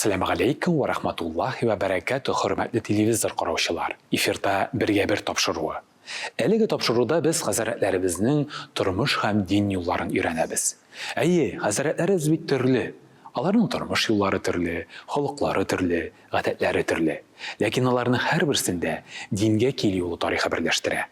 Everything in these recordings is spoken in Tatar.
Әссәламегаләйкүм вә рахматуллаһи вә бәрәкәтүһ, хөрмәтле телевизор караучылар! Эфирда Бергә бер тапшыруы. Әлеге тапшыруда без хәзрәтләребезнең тормыш һәм дин юлларын өйрәнәбез. Әйе, хәзрәтләребез бит төрле. Аларның тормыш юллары төрле, холыклары төрле, гадәтләре төрле. Ләкин аларның һәрберсен дә дингә килү юлы тарихы берләштерә.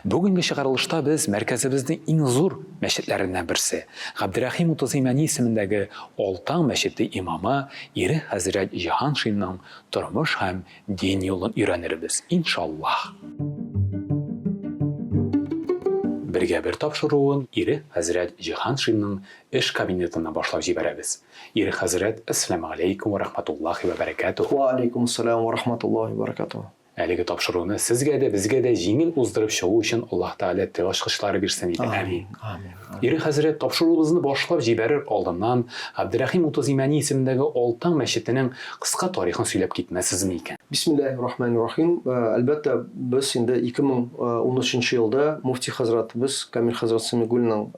Бүгенге чыгарылышта без мәркәзебезнең иң зур мәчетләреннән берсе, Габдерәхим Утыз Имәни исемендәге Алтаң мәчете имамы Ирек хәзрәт Җиһаншинның тормыш һәм дин юлын өйрәнербез, иншаллаһ. Бергә бер тапшыруын Ирек хәзрәт Җиһаншинның эш кабинетыннан башлап җибәрәбез. Ирек хәзрәт, әссәламегаләйкүм вә рахматуллаһи вә бәрәкәтүһ. Вә алейкумуссалам вә рахматуллаһи вә бәрәкәтүһ. Әлеге тапшыруны сезгә дә, безгә дә җиңел уздырып чыгу өчен Аллаһ Тәгалә тел ачкычлары бирсен иде. Амин. Ире хәзрәт, тапшыруыбызны башлап җибәрер алдыннан, Габдерәхим Утыз Имәни исемендәге Алтын мәчетенең кыска тарихын сөйләп китмәссезме икән? Бисмиллаһи рахмани рахим. Әлбәттә, без инде 2013 нче елда мөфти хәзрәтебез Камил хәзрәт Сәмигуллинның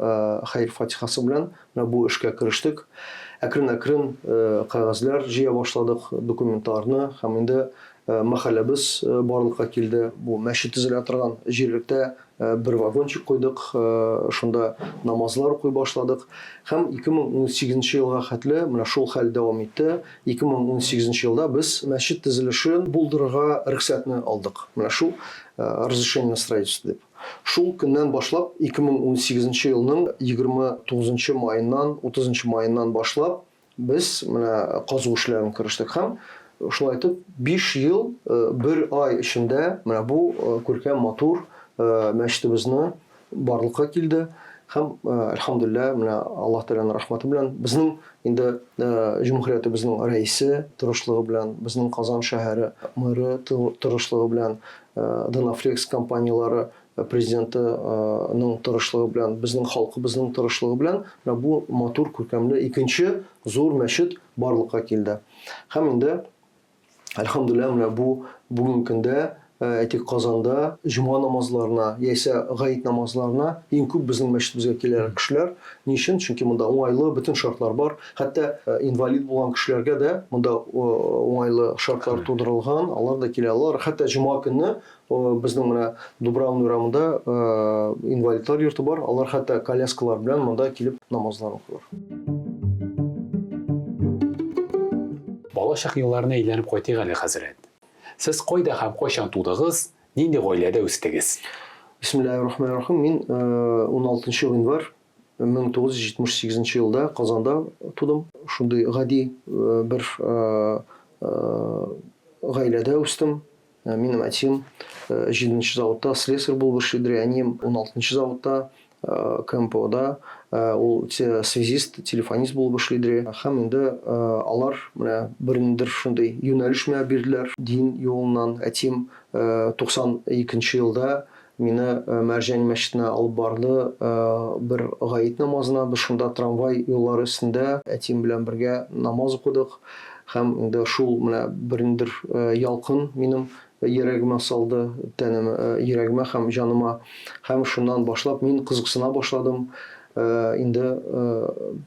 хәер-фатихасы белән менә бу эшкә керештек. Әкрен-әкрен кәгазьләр җыя башладык, документларны һәм инде Мәхәлләбез барлыкка килде. Бу мәчет төзелә торган җирлектә бер вагончик куйдык, шунда намазлар укый башладык. Һәм 2018 нче елга хәтле менә шул хәл дәвам итте. 2018 нче елда без мәчет төзелешен булдырырга рөхсәтне алдык. Менә шул разрешение на строительство дип. Шул көннән башлап, 2018 нче елның 29 нчы маеннан, 30 нчы маеннан башлап, Без менә казу эшләрен керештек һәм шулай итеп 5 ел бер ай эчендә менә бу күркәм матур мәчетебезне барлыкка килде һәм әлхәмдүлилләһ менә Аллаһ Тәгаләнең рәхмәте белән безнең инде җөмһүриятебезнең рәисе тырышлыгы белән, безнең Казан шәһәре мэры тырышлыгы белән, Донафлекс компанияләре Президенты ның тырышлыгы белән, безнең халкыбызның тырышлыгы белән менә бу матур, күркәмле икенче зур мәчет барлыкка килде. Һәм инде, әлхәмдүлилләһ, менә бу бүгенге көндә, әйтик, Казанда җомга намазларына яисә гает намазларына иң күп безнең мәчетебезгә киләләр кешеләр. Ни өчен? Чөнки монда уңайлы, бөтен шартлар бар. Хәтта инвалид булган кешеләргә дә монда уңайлы шартлар тудырылган, алар да килә алалар. Хәтта җомга көнне Безнең менә Дубравный урамында инвалидлар йорты бар, алар хәтта коляскалар белән монда килеп намазлар укыйлар. Балачак елларына әйләнеп кайтыйк әле, хәзрәт. Сез кайда һәм кайчан тудыгыз, нинди гаиләдә үстегез? Бисмиллаһи рахмани рахим. Мин 16 гыйнвар 1978 елда Казанда тудым. Шундый гади бер гаиләдә үстем. Минем әтием җиденче заводта слесарь булып эшли иде, әнием уналтынчы заводта, КМПОда, ул связист, телефонист булып эшли иде. Һәм инде алар менә бернидер шундый юнәлеш миңа бирделәр дин юлыннан. Әтием 92 нче елда мине Мәрҗани мәчетенә алып барды бер гает намазына. Без шунда трамвай юллары өстендә әтием белән бергә намаз укыдык. Һәм инде шул менә бернидер ялкын минем йөрәгемә салды, тәнемә, йөрәгемә һәм җаныма. Һәм шуннан башлап мин кызыксына башладым. Инде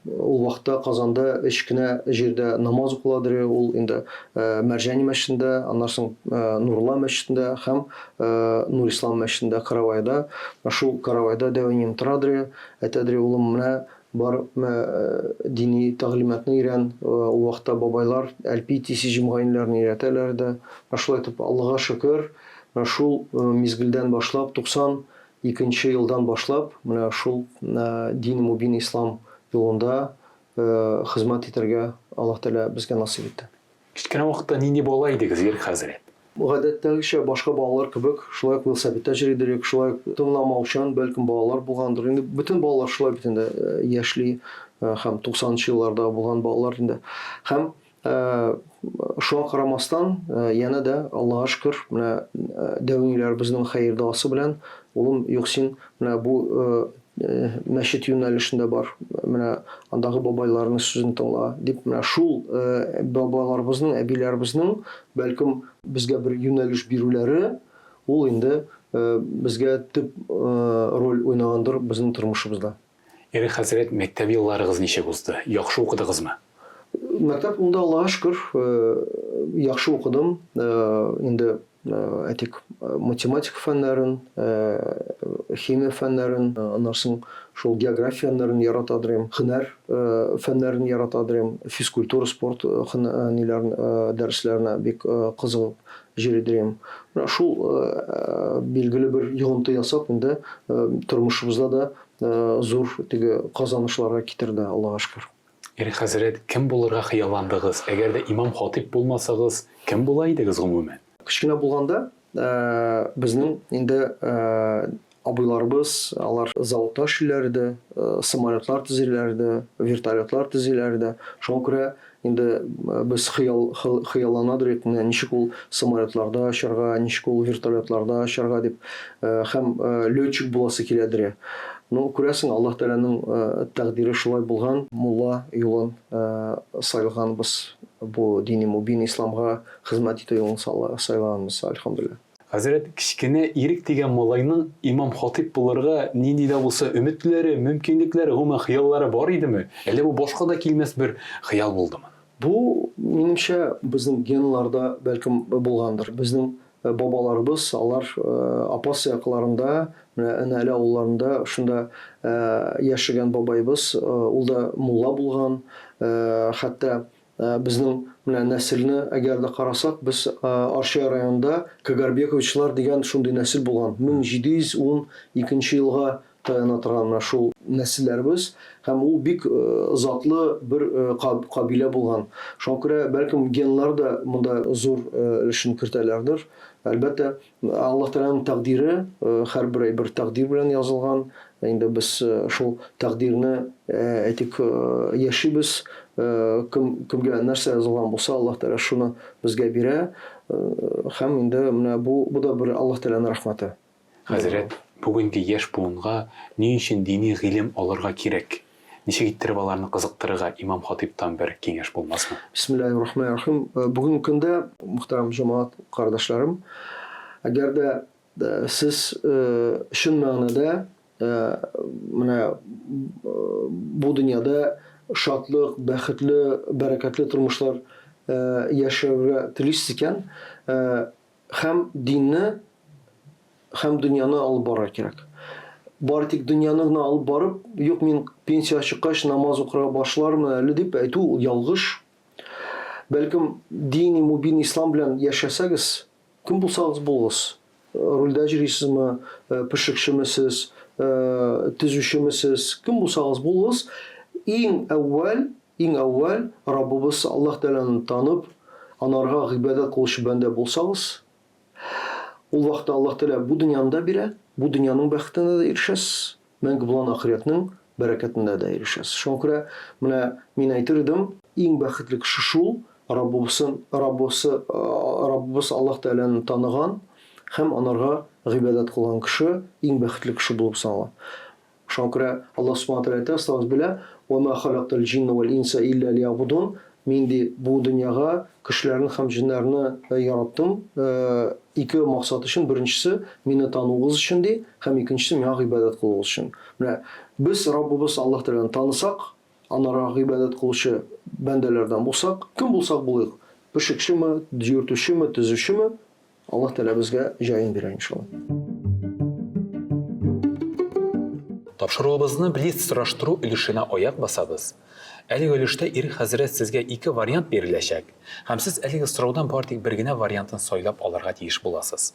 ул вакытта Казанда өч кенә җирдә намаз укыладыр, ул инде Мәрҗани мәчетендә, аннан соң Нурулла мәчетендә һәм Нурислам мәчетендә Каравайда. Шул Каравайда дәү әнием торадыр, әйтәдер, улым, менә бар дини тәгълиматны өйрән. Ул вакытта бабайлар әлпи тиси җомгаинләрне өйрәтәләр иде. Менә шулай итеп, Аллага шөкер, менә шул мизгелдән башлап, 92 елдан башлап, менә шул дин мубин ислам юлында хезмәт итәргә Аллаһ Тәгалә безгә насыйп итте. Кечкенә вакытта нинди бала идегез, Ирек хәзрәт? Гадәттәгечә, башка балалар кебек, шулай ук велосипедта йөри идек, шулай ук тыңламаучан, бәлкем, балалар булгандыр. Инде бөтен балалар шулай бит инде яшьли һәм туксанынчы елларда булган балалар инде. Һәм шуңа карамастан, янә дә, Аллага шөкер, менә дәү әниләребезнең хәер-догасы белән, улым, юк, син менә бу мәчет юнәлешендә бар, менә андагы бабайларның сүзен тыңла, дип, менә шул бабаларыбызның, әбиләребезнең, бәлкем, безгә бер юнәлеш бирүләре, ул инде безгә төп роль уйнагандыр безнең тормышыбызда. Ирек хәзрәт, мәктәп елларыгыз ничек узды? Яхшы укыдыгызмы? Мәктәп унда, Аллага шөкер, яхшы укыдым. Инде әйтик, математика фәннәрен, химия фәннәрен, аннан соң шул география фәннәрен ярата идем, һөнәр фәннәрен ярата идем, физкультура, спорт ниләрен, дәресләренә бик кызыгып йөри идем. Менә шул билгеле бер йогынты ясап, инде тормышыбызда да зур теге казанышларга китерде, Аллага шөкер. Ирек хәзрәт, кем булырга хыялландыгыз? Әгәр дә имам-хатыйп булмасагыз, кем була идегез гомумән? Кечкенә булганда безнең инде абыйларыбыз, алар заводта эшлиләр иде, самолетлар төзиләр иде, вертолетлар төзиләр иде. Шуңа күрә инде без хыял, хыяллана идек, менә ничек ул самолетларда очарга, ничек ул вертолетларда очарга дип, һәм летчик буласы килә иде. Ну, күрәсең, Аллаһ Тәгаләнең тәкъдире шулай булган, мулла юлын сайлаганбыз, бу дини мубин исламга хезмәт итү юлын сайлаганбыз, әлхәмдүлилләһ. Хәзрәт, кечкенә Ирек дигән малайның имам-хатыйп булырга нинди дә булса өметләре, мөмкинлекләре, гомумән, хыяллары бар идеме? Әллә бу башка да килмәс бер хыял булдымы? Бу, минемчә, безнең геннарда, бәлкем, булгандыр. Безнең Бабаларыбыз, алар Апас якларында, менә Энәле авылларында шунда яшәгән бабаебыз, ул да мулла булган. Хәтта безнең менә нәселне әгәр дә карасак, без Арча районында Кагарбековичлар дигән шундый нәсел булган. 1712 елга таяна торган менә шул нәселләребез һәм ул бик затлы бер кабилә булган. Шуңа күрә, бәлкем, геннар да монда зур өлешен кертәләрдер. Әлбәттә, Аллаһ Тәгаләнең тәкъдире, һәрбер әйбер тәкъдир белән язылган. Инде без шул тәкъдирне, әйтик, яшибез. Кем, кемгә нәрсә язылган булса, Аллаһ Тәгалә шуны безгә бирә. Һәм инде менә бу, бу да бер Аллаһ Тәгаләнең рәхмәте. Хәзрәт, бүгенге яшь буынга ни өчен дини гыйлем алырга кирәк? Ничек иттереп аларны кызыктырырга, имам-хатыйптан бер киңәш булмасмы? Бисмиллаһир рахманир рахим. Бүгенге көндә, мөхтәрәм җәмәгать, кардәшләрем, әгәр дә сез чын мәгънәдә менә бу дөньяда шатлык, бәхетле, бәрәкәтле тормышлар яшәргә телисез икән, Һәм динне, һәм дөньяны алып барырга кирәк. Бары тик дөньяны гына алып барып, юк, мин пенсиягә чыккач намаз укырга башлармын әле дип әйтү ул ялгыш. Бәлкем, дини мубин ислам белән яшәсәгез, кем булсагыз булыгыз, рульдә йөрисезме, пешекчеме сез, төзүчеме сез, кем булсагыз булыгыз, иң әүвәл Иң әүвәл Раббыбыз Аллаһ Тәгаләне танып, Анарга гыйбадәт кылучы бәндә булсагыз, ул вакытта Аллаһ Тәгалә бу дөньяны да бирә, бу дөньяның бәхетенә дә ирешәсез, мәңге булган ахирәтнең бәрәкәтенә дә ирешәсез. Шуңа күрә менә мин әйтер идем, иң бәхетле кеше шул, Раббыбысын, Раббысы, Раббыбыз Аллаһ Тәгаләне таныган һәм Анарга гыйбадәт кылган кеше иң бәхетле кеше булып санала. Шуңа күрә Аллаһ Субхана Тәгалә әйтә, Астагфирулла, Ва ма халактул җинна вәл инса илля лиябудун, Мин, ди, бу дөньяга кешеләрне һәм җеннәрне яраттым ике максат өчен, беренчесе, мине тануыгыз өчен, ди, һәм икенчесе, миңа гыйбадәт кылуыгыз өчен. Менә без Раббыбыз Аллаһ Тәгаләне танысак, анарга гыйбадәт кылучы бәндәләрдән булсак, кем булсак булыйк, пешекчеме, йөртүчеме, төзүчеме, Аллаһ Тәгалә безгә җаен бирә, иншалла. Тапшыруыбызны блиц сораштыру өлешенә аяк басабыз. Әлеге өлештә Ирек хәзрәт сезгә ике вариант биреләчәк, һәм сез әлеге сораудан бары тик бер генә вариантын сайлап алырга тиеш буласыз.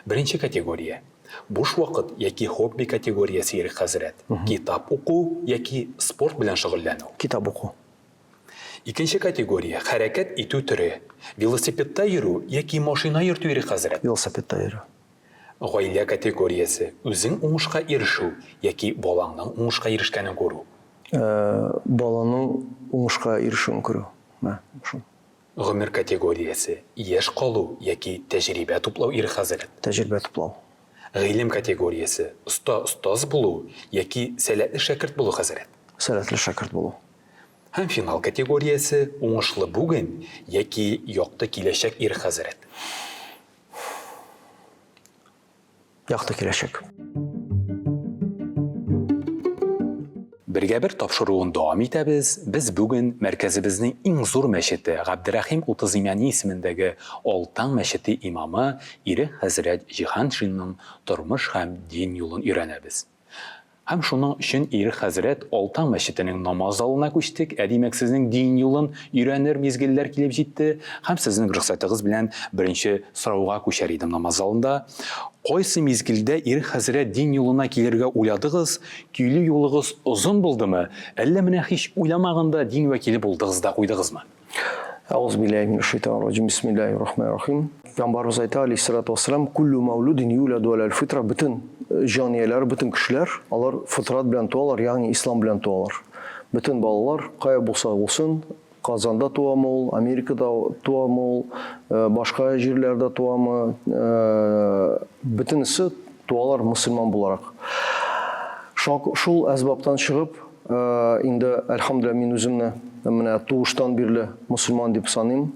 Беренче категория, буш вакыт яки хобби категориясе Ирек хәзрәт, китап уку яки спорт белән шөгыльләнү. Китап уку. Икенче категория, хәрәкәт итү төре. Велосипедта йөрү яки машина йөртү Ирек хәзрәт. Велосипедта йөрү. Гаилә категориясе, үзең уңышка ирешү яки балаңның уңышка ирешкәнен күрү. Баланың уңышка ирешүен күрү. Менә шул. Гомер категориясе, яшь калу яки тәҗрибә туплау Ирек хәзрәт. Тәҗрибә туплау. Гыйлем категориясе, оста остаз булу яки сәләтле шәкерт булу хәзрәт. Сәләтле шәкерт булу. Һәм финал категориясе, уңышлы бүген яки якты киләчәк ир хәзрәт. Якты киләчәк. Бергә-бер тапшыруын дәвам итәбез. Без бүген мәркәзебезнең иң зур мәчете, Габдерәхим Утызимяни исемендәге Алтаң мәчете имамы Ирек хәзрәт Җиһаншинның тормыш һәм дин юлын өйрәнәбез. Һәм шуның өчен Ирек хәзрәт Алтаң мәчетенең намаз залына күчтек, ә димәк сезнең дин юлын өйрәнер мизгелләр килеп җитте. Һәм сезнең рөхсәтегез белән беренче сорауга күчәр идем намаз залында. Кайсы мизгелдә Ирек хәзрәт дин юлына килергә уйладыгыз, килү юлыгыз озын булдымы, әллә менә һич уйламаганда дин вәкиле булдыгыз да куйдыгызмы? Әгъузу билләһи минәш шайтанир раҗим. Бисмиллаһир рахманир рахим. Пәйгамбәребез әйтә, алейһиссалату вассалам, Куллю мәүлүдин юладу аләл фитра, бөтен э, җан ияләре, бөтен кешеләр, алар фитрат белән туалар, ягъни ислам белән туалар. Бөтен балалар, кая булса булсын, Казанда туамы ул, Америкада туамы ул, э, башка җирләрдә туамы, э, бөтенесе туалар мөселман буларак. Шул әсбаптан чыгып, Инде, әлхәмдүлилләһ, мин үземне менә туыштан бирле мөселман дип саныйм.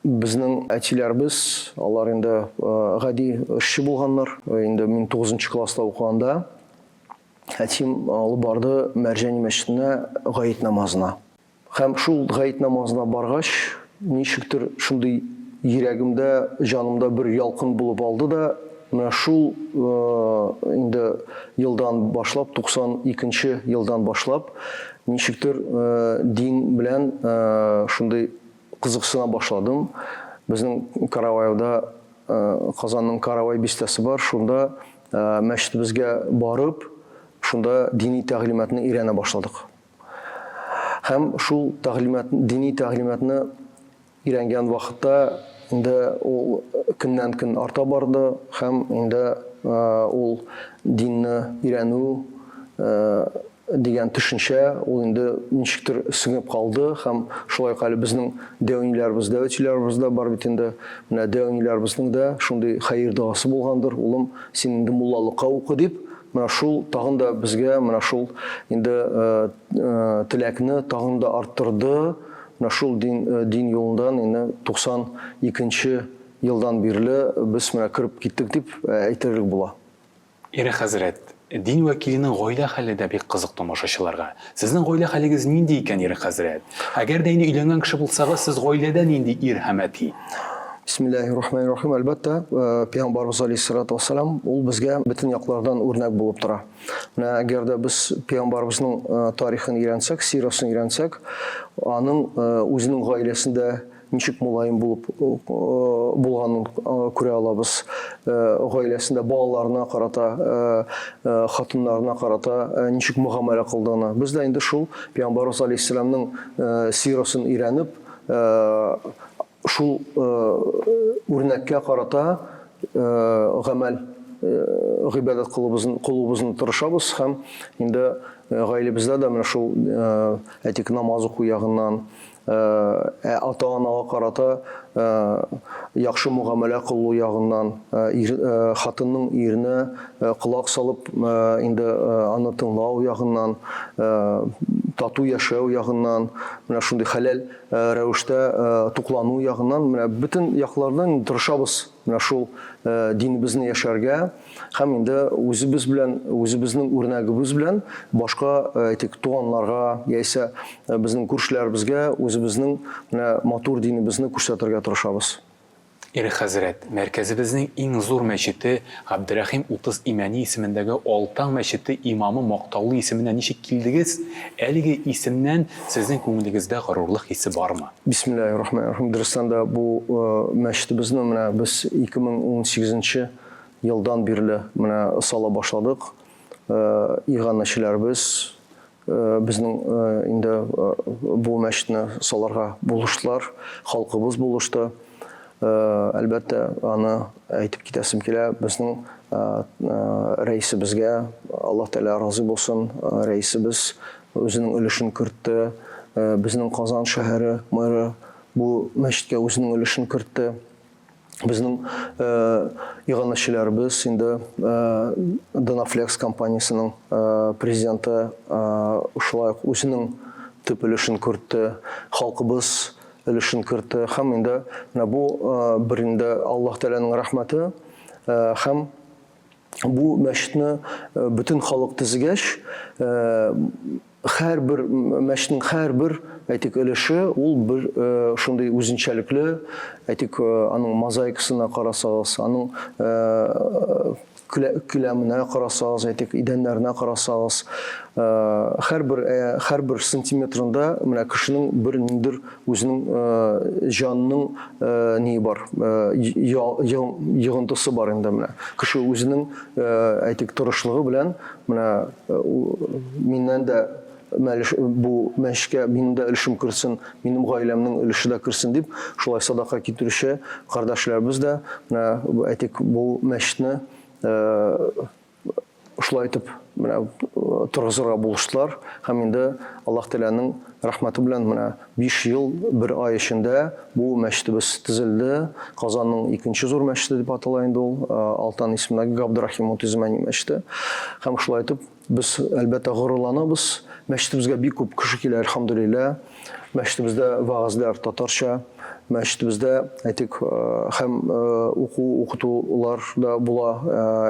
Безнең әтиләребез, алар инде гади эшче булганнар. Инде мин тугызынчы класста укыганда, әтием алып барды Мәрҗани мәчетенә гает намазына. Һәм шул гает намазына баргач, ничектер шундый йөрәгемдә, җанымда бер ялкын булып алды да, менә шул инде елдан башлап, 92 нче елдан башлап, ничектер дин белән шундый кызыксына башладым. Безнең Караваевда, Казанның Каравай бистәсе бар, шунда мәчетебезгә барып, шунда дини тәгълиматны өйрәнә башладык. Һәм шул тәгълимат, дини тәгълиматны өйрәнгән вакытта инде ул көннән-көн арта барды һәм инде ул динне өйрәнү дигән төшенчә ул инде ничектер сеңеп калды һәм шулай ук әле безнең дәүниләребез, дәүәтиләребез дә бар бит инде. Менә дәүниләребезнең дә шундый хәер догасы булгандыр, улым, син инде муллалыкка укы дип, Менә шул тагын да безгә менә шул инде теләкне тагын да арттырды. Менә шул дин, дин юлындан инде 92 нче елдан бирле без менә кереп киттек дип әйтерлек була. Ирек хәзрәт, дин вәкиленең гаилә хәле дә бик кызык тамашачыларга. Сезнең гаилә хәлегез нинди икән, Ирек хәзрәт? Әгәр дә инде өйләнгән кеше булсагыз, сез гаиләдә нинди ир һәм әти? Бисмиллаһи рахмани рахим. Әлбәттә, э, Пәйгамбарыбыз алейһиссалату вассалам ул безгә бөтен яклардан үрнәк булып тора. Менә әгәр дә без пәйгамбарыбызның э, тарихын өйрәнсәк, сирасын өйрәнсәк, аның э, үзенең гаиләсендә ничек мулаем булып булганын күрә алабыз. Гаиләсендә балаларына карата, хатыннарына карата ничек мөгамәлә кылдыгына. Без дә инде шул Пәйгамбәрбез алейһиссәламның сирасын өйрәнеп, шул үрнәккә карата гамәл гыйбадәт кылуыбызны кылуыбызны тырышабыз һәм инде гаиләбездә дә менә шул әйтик намаз уку ягыннан Ә ата-анага карата яхшы мөгамәлә кылу ягыннан, хатынның иренә колак салып, инде аны тыңлау ягыннан, тату яшәү ягыннан, менә шундый хәләл рәвештә туклану ягыннан, менә бөтен яклардан тырышабыз менә шул динебезне яшәргә. Һәм инде үзебез белән, үзебезнең үрнәгебез белән башка, әйтик, туганнарга яисә безнең күршеләребезгә үзебезнең менә матур динебезне күрсәтергә тырышабыз. Ирек хәзрәт, мәркәзебезнең иң зур мәчете Габдерәхим 30 Имәни исемендәге Алтаң мәчете имамы мактаулы исеменә ничек килдегез? Әлеге исемнән сезнең күңелегездә горурлык хисе бармы? Бисмиллаһи рахмани рахим. Дөрестән дә, бу мәчетебезне менә без 2018 нче Елдан бирле менә сала башладык. Иганәчеләребез безнең инде бу мәчетне салырга булыштылар, халкыбыз булышты. Әлбәттә, аны әйтеп китәсем килә, безнең рәисебезгә Аллаһ Тәгалә разый булсын, рәисебез үзенең өлешен кертте. Безнең Казан шәһәре мэры бу мәчеткә үзенең өлешен кертте. Безнең иганәчеләребез инде Донафлекс компаниясенең президенты шулай ук үзенең төп өлешен кертте, халкыбыз өлешен кертте һәм инде менә бу бер инде Аллаһ Тәгаләнең рәхмәте һәм. Бу мәчетне бөтен халык төзегәч, һәрбер мәчетнең һәрбер, әйтик, өлеше ул бер шундый үзенчәлекле, әйтик, аның мозаикасына карасагыз, аның келәменә карасагыз, әйтик, идәннәренә карасагыз, һәрбер һәрбер сантиметрында менә кешенең бер ниндер үзенең җанының ние бар, йогынтысы бар инде менә. Кеше үзенең, әйтик, тырышлыгы белән менә миннән дә бу мәчеткә минем дә өлешем керсен, минем гаиләмнең өлеше дә керсен дип, шулай садака китерүче кардәшләребез дә, менә, әйтик, бу мәчетне шулай итеп менә торгызырга булыштылар һәм инде Аллаһ Тәгаләнең рәхмәте белән менә 5 ел бер ай эчендә бу мәчетебез төзелде. Казанның икенче зур мәчете дип атала инде ул, Алтан исемендәге Габдрахим Мутизмәни мәчете. Һәм шулай итеп без, әлбәттә, горурланабыз. Мәчетебезгә бик күп кеше килә, әлхәмдүлилләһ. Мәчетебездә вәгазьләр татарча, мәчетебездә, әйтик, һәм уку, укытулар да була,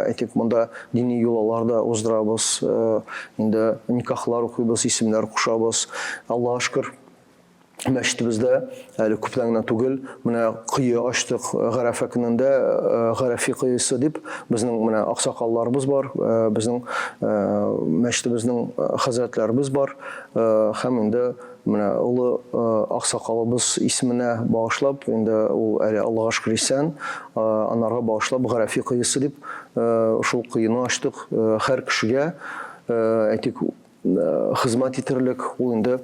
әйтик, монда дини йолалар да уздырабыз, инде никахлар укыйбыз, исемнәр кушабыз. Аллага шөкер, мәчетебездә әле күптән генә түгел, менә кое ачтык Гарәфә көнендә, Гарәфи коесы дип, безнең менә аксакалларыбыз бар, безнең мәчетебезнең хәзрәтләребез бар. Һәм инде менә олы аксакалыбыз исеменә багышлап, инде ул әле Аллага шөкер исән, анарга багышлап Гарәфи коесы дип шул коены ачтык. Һәр кешегә, әйтик, хезмәт итерлек, ул инде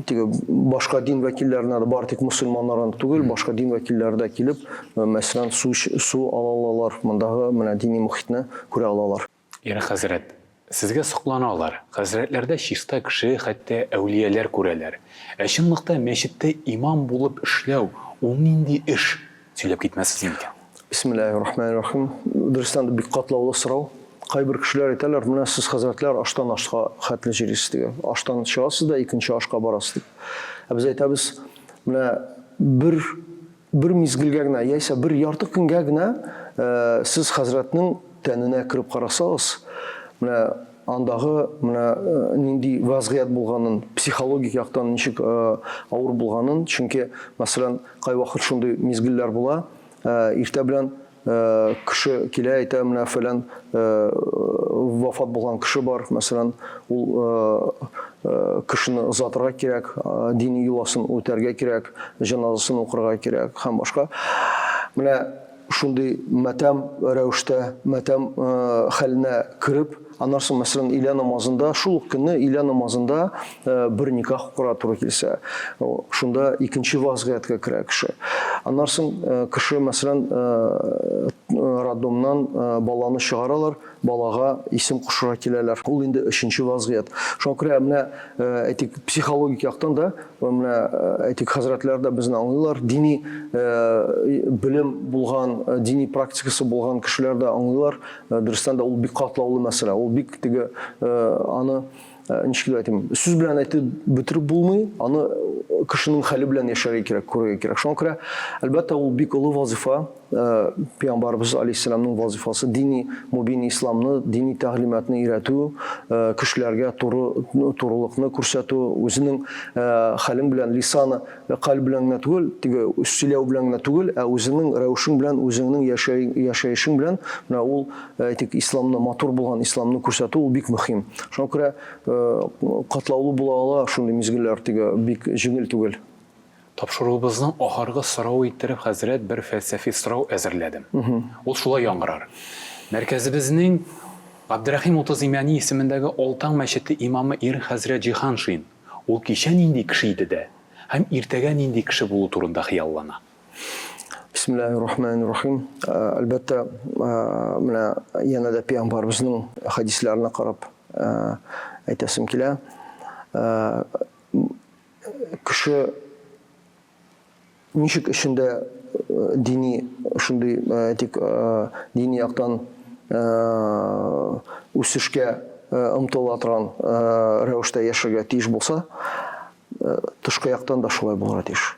теге башка дин вәкилләренә дә бары тик мөселманнар гына түгел, башка дин вәкилләре дә килеп, мәсәлән, су су ала алалар, мондагы менә дини мохитне күрә алалар. Ир хәзрәт, сезгә сокланалар, хәзрәтләрдә чиста кеше, хәтта әүлияләр күрәләр. Ә чынлыкта мәчеттә имам булып эшләү ул нинди эш? Сөйләп китмәссез микән? Бисмиллаһи рахмани рахим. Дөрестән дә бик катлаулы сорау. Кайбер кешеләр әйтәләр, менә сез хәзрәтләр аштан ашка хәтле йөрисез диге. Аштан чыгасыз да икенче ашка барасыз дип. Ә без әйтәбез, менә бер Бер мизгелгә генә, яисә бер ярты көнгә генә сез хәзрәтнең тәненә кереп карасагыз, менә андагы менә нинди вазгыять булганын, психологик яктан ничек авыр булганын, чөнки, мәсәлән, кайвакыт шундый мизгелләр була, иртә белән Кеше килә, әйтә, менә фәлән вафат булган кеше бар, мәсәлән, ул кешене озатырга кирәк, дини йоласын үтәргә кирәк, җеназасын укырга кирәк һәм башка. Менә шундый матәм рәвештә, матәм хәленә кереп, Аннан соң, мәсәлән, өйлә намазында, шул ук көнне өйлә намазында бер никах укырга туры килсә, шунда икенче вазгыятькә керә кеше. Аннан соң кеше, мәсәлән, роддомнан баланы чыгаралар, балага исем кушырга киләләр. Ул инде өченче вазгыять. Шуңа күрә менә, әйтик, психологик яктан да, менә, әйтик, хәзрәтләр дә безне аңлыйлар, дини белем булган, дини практикасы булган кешеләр дә аңлыйлар. Дөрестән дә ул бик катлаулы мәсьәлә. Ул бик теге аны ничек дип әйтим, сүз белән әйтеп бетереп булмый, аны кешенең хәле белән яшәргә кирәк, күрергә кирәк. Шуңа күрә, әлбәттә, ул бик олы вазифа, Пәйгамбәребез алейһиссәламның вазифасы дини мубин исламны, дини тәгълиматны өйрәтү, кешеләргә туры турылыкны күрсәтү, үзенең хәлең белән лисаны Каль белән генә түгел, теге сөйләү белән генә түгел, ә үзеңнең рәвешең белән, үзеңнең яшәешең белән, менә ул, әйтик, исламны, матур булган исламны күрсәтү ул бик мөһим. Шуңа күрә катлаулы була ала шундый мизгелләр, теге бик җиңел түгел. Тапшыруыбызның ахыргы соравы иттереп, хәзрәт, бер фәлсәфи сорау әзерләдем. Ул шулай яңгырар. Мәркәзебезнең Габдерәхим 30 Имәни исемендәге Олтаң мәчете имамы Ир хәзрәт Җиһаншин, Ул кичә нинди кеше иде дә һәм иртәгә нинди кеше булу турында хыяллана? Бисмиллаһир-рахманир-рахим. Әлбәттә, менә янә дә пәйгамбәребезнең хәдисләренә карап әйтәсем килә. Кеше Ничек эчендә дини шундый, әйтик, дини яктан үсешкә омтыла торган рәвештә яшәргә тиеш булса, тышкы яктан да шулай булырга тиеш.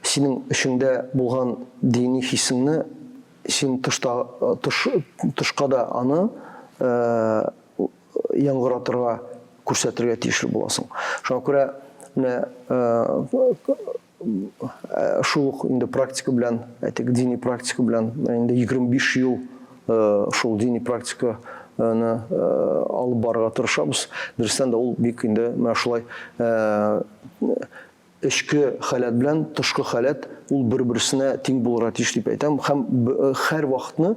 Синең эчеңдә булган дини хисеңне син тышта тыш, тышка да аны яңгыратырга, күрсәтергә тиешле буласың. Шуңа күрә менә шул ук инде практика белән, әйтик, дини практика белән инде 25 ел шул дини практиканы алып барырга тырышабыз. Дөрестән дә ул бик инде менә шулай Эчке халәт белән тышкы халәт ул бер-берсенә тиң булырга тиеш дип әйтәм һәм һәрвакытны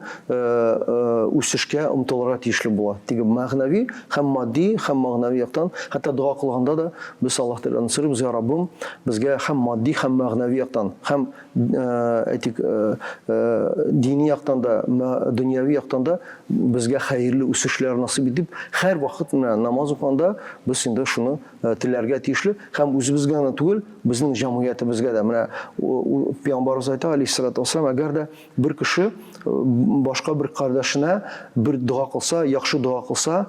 үсешкә омтылырга тиешле була. Теге мәгънәви һәм матди һәм мәгънәви яктан, хәтта дога кылганда да без Аллаһ Тәгаләдән сорыйбыз, Я Раббым, безгә һәм матди һәм мәгънәви яктан, һәм әйтик, дини яктан да, дөньяви яктан да безгә хәерле үсешләр насыйп ит дип, һәрвакыт менә намаз укыганда без инде шуны Теләргә тиешле һәм үзебезгә генә түгел, безнең җәмгыятебезгә дә. Менә пәйгамбәребез әйтә, алейһиссалату вассалам, әгәр дә бер кеше башка бер кардәшенә бер дога кылса, яхшы дога кылса,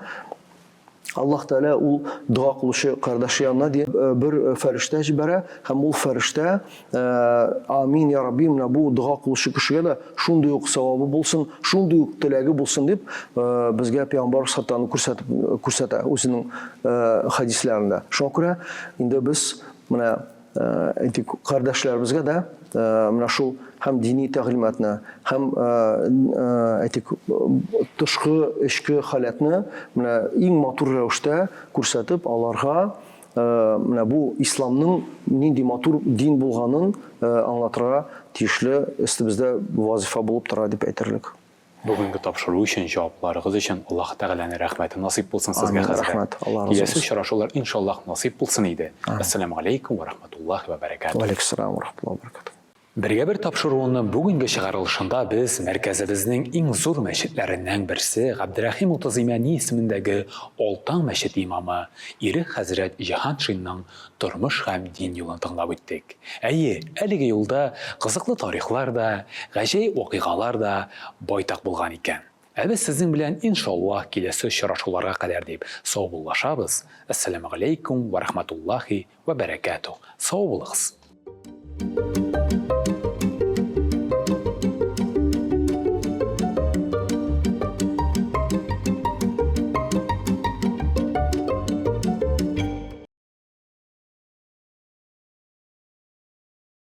Аллаһ Тәгалә ул дога кылучы кардәше янына ди, бер фәрештә җибәрә һәм ул фәрештә Амин, я Рабби, менә бу дога кылучы кешегә дә шундый ук савабы булсын, шундый ук теләге булсын дип, безгә пәйгамбәрбез хәтта аны күрсәтеп күрсәтә үзенең хәдисләрендә. Шуңа күрә инде без менә әйтик, кардәшләребезгә дә менә шул һәм дини тәгълиматны, һәм әйтик, тышкы, эчке халәтне менә иң матур рәвештә күрсәтеп, аларга Менә бу исламның нинди матур дин булганын аңлатырга тиешле өстебездә вазифа булып тора дип әйтерлек. Бүгенге тапшыру өчен, җавапларыгыз өчен Аллаһ Тәгаләнең рәхмәте насыйп булсын сезгә, хәзрәт. Рәхмәт, Аллаһ разый булсын. Киләсе очрашулар иншаллаһ насыйп булсын иде. Әссәламү галәйкүм вә рахматуллаһи вә бәрәкәтүһ. Вә алейкүссәлам вә рахматуллаһи вә бәрәкәтүһ. Бергә-бер тапшыруының бүгенге чыгарылышында без мәркәзебезнең иң зур мәчетләреннән берсе Габдерәхим Утыз Имәни исемендәге Олтан мәчете имамы Ирек хәзрәт Җиһаншинның тормыш һәм дин юлын тыңлап үттек. Әйе, әлеге юлда кызыклы тарихлар да, гаҗәеп вакыйгалар да байтак булган икән. Ә без сезнең белән, иншаллаһ, киләсе очрашуларга кадәр дип саубуллашабыз. Әссәламегаләйкүм вә рахматуллаһи вә бәрәкәтүһ. Сау булыгыз!